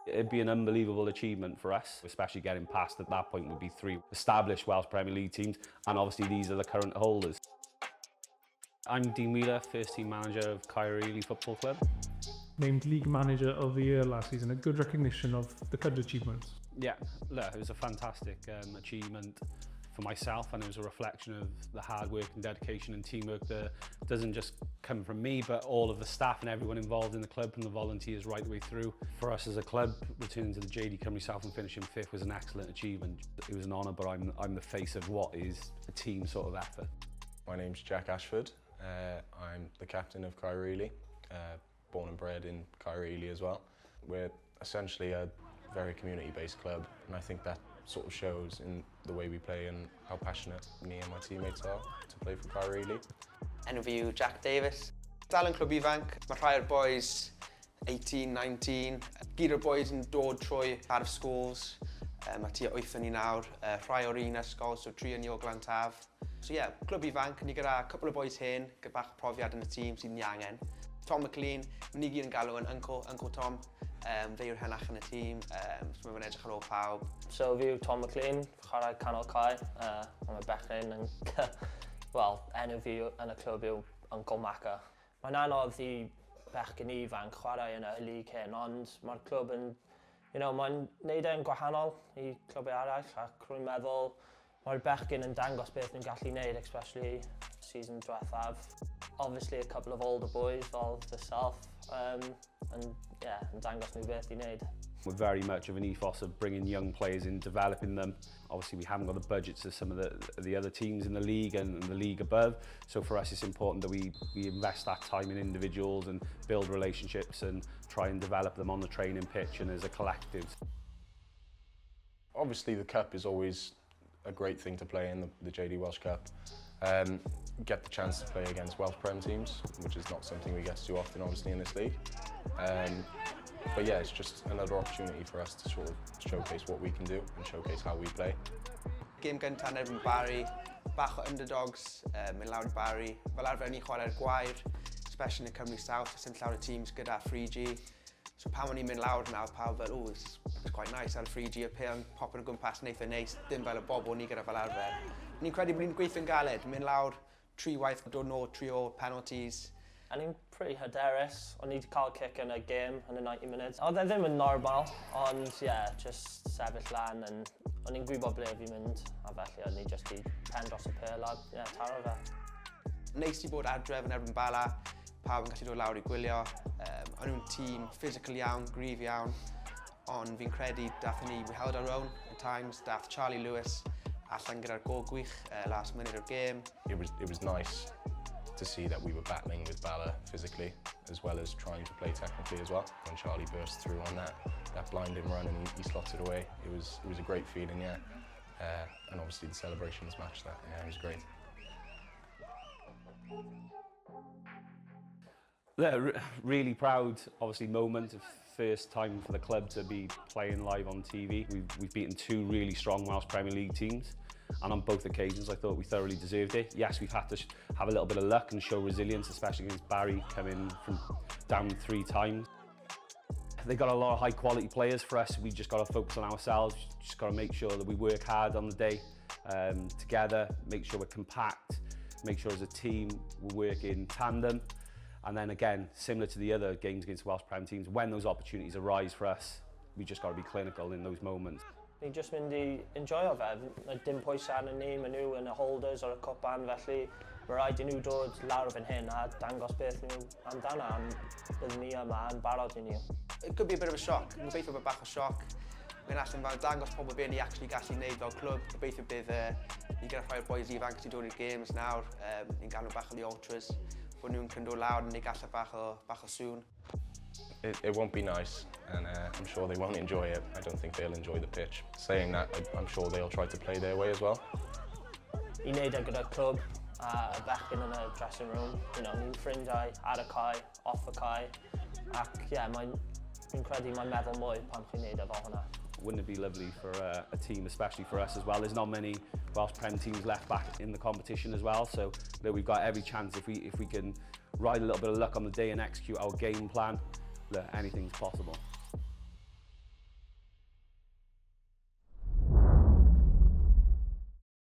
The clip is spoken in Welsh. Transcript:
It'd be an unbelievable achievement for us, especially getting past at that point would be three established Welsh Premier League teams, and obviously these are the current holders. I'm Dean Wheeler, first team manager of Caerphilly Football Club. Named League Manager of the Year last season, a good recognition of the club's achievements. Yeah, look, it was a fantastic achievement for myself, and it was a reflection of the hard work and dedication and teamwork that doesn't just come from me, but all of the staff and everyone involved in the club, from the volunteers right the way through. For us as a club, returning to the JD Cymru South and finishing fifth was an excellent achievement. It was an honour, but I'm the face of what is a team sort of effort. My name's Jack Ashford. I'm the captain of Caerphilly, born and bred in Caerphilly as well. We're essentially a very community-based club, and I think that sort of shows in the way we play and how passionate me and my teammates are to play for Caerphilly. Enw fi yw Jack Davis. Dal yn clwb ifanc, mae rhai o'r boys 18, 19. Gyd o'r boys yn dod trwy out of schools. Mae tua 8 o ni nawr, rhai o'r un ysgol, so tri o ni o Glan Taf. So ie, yeah, clwb ifanc, ni gyda cwpl o boys hen, gyda bach o profiad yn y tîm sydd ni angen. Tom McLean, ni gyd yn galw yn Uncle, Uncle Tom. Fe yw'r henach yn y tîm, so mae fe'n edrych ar ôl pawb. So fi yw Tom McLean, chwarae canol cae, am y bechgyn yn, wel, enw fi yn y clwb yw Uncle Macca. Mae'n anodd i bechgyn ifanc chwarae yn y league hyn, ond mae'r clwb yn, mae'n neud e'n gwahanol i clwbau arall, ac rwy'n meddwl mae'r bechgyn yn dangos beth nhw'n gallu neud, especially season diwethaf. Obviously a couple of older boys fel yourself, and yeah, yn dangos nhw beth i wneud. We're very much of an ethos of bringing young players in, developing them. Obviously, we haven't got the budgets of some of the other teams in the league and the league above. So for us, it's important that we invest that time in individuals and build relationships and try and develop them on the training pitch and as a collective. Obviously, the cup is always a great thing to play in, the JD Welsh Cup. Get the chance to play against Welsh Prem teams, which is not something we get to do often, obviously, in this league. But yeah, it's just another opportunity for us to sort of showcase what we can do and showcase how we play. Gêm gyntaf yn erbyn Barry, bach o underdogs, mynd lawr i Barry. Fel arfer ni'n chwarae'r gwair, especially in the Cymru South, sy'n llawer o teams gyda 3G. So pan o'n i'n mynd lawr nawr, pawb fel, "Oh, it's quite nice ar y 3G, y pêl yn popio o gwmpas yn eitha neis, dim fel y bobl ni gyda fel arfer." Ni'n credu bod ni'n gweithio'n galed, mynd lawr tri waith, dod nôl tri o penalties. A ni'n pretty hyderus, o'n i wedi cael kick yn y game yn y 90 minutes. Oedd e ddim yn normal, ond yeah, just sefyll lan and o'n i'n gwybod ble fi'n mynd, a felly o'n i just i pen dros y pêl a yeah, taro fe. Neis i bod adref yn erbyn Bala, pawb yn gallu dod lawr i gwylio. O'n nhw'n tîm physical iawn, gryf iawn, ond fi'n credu dathon ni, we held our own at times, dath Charlie Lewis allan gyda'r gol gwych last minute o'r game. It was nice to see that we were battling with Bala physically as well as trying to play technically as well. When Charlie burst through on that blinding run and he slotted away, it was a great feeling, yeah. And obviously the celebrations matched that. Yeah, it was great. Yeah, really proud, obviously, moment. First time for the club to be playing live on TV. We've beaten two really strong Welsh Premier League teams, and on both occasions I thought we thoroughly deserved it. Yes, we've had to have a little bit of luck and show resilience, especially against Barry coming from down three times. They got a lot of high quality players. For us, we just got to focus on ourselves, just got to make sure that we work hard on the day together, make sure we're compact, make sure as a team we work in tandem. And then again, similar to the other games against Welsh Prem teams, when those opportunities arise for us, we just got to be clinical in those moments. Ni jyst mynd i enjoyo fe. Mae dim pwysau arno ni, maen nhw yn y holders o'r cwpan, felly mae rhaid i nhw dod lawr fan hyn a dangos beth nhw amdano, a byddwn ni yma yn barod i nhw. It could be a bit of a shock. Gobeithio bod bach o sioc. Mae'n allan fel dangos pobl beth ni actually gallu neud fel clwb. Gobeithio bydd ni gyda rhai o'r boys ifanc sy'n dod i'r games nawr. Ni'n galw bach o the ultras. Bod nhw'n dod lawr a ni gallu bach o sŵn. It won't be nice, and I'm sure they won't enjoy it. I don't think they'll enjoy the pitch. Saying that, I'm sure they'll try to play their way as well. I wneud e gyda'r clwb a y bechgyn yn y dressing room, ni'n ffrindiau ar y cae, off y cae, ac ie, yeah, mae'n, fi'n credu mae'n meddwl mwy pan chi'n neud e fel hwnna. Wouldn't it be lovely for a team, especially for us as well? There's not many Welsh Prem teams left back in the competition as well, so we've got every chance if we can ride a little bit of luck on the day and execute our game plan, look, anything's possible.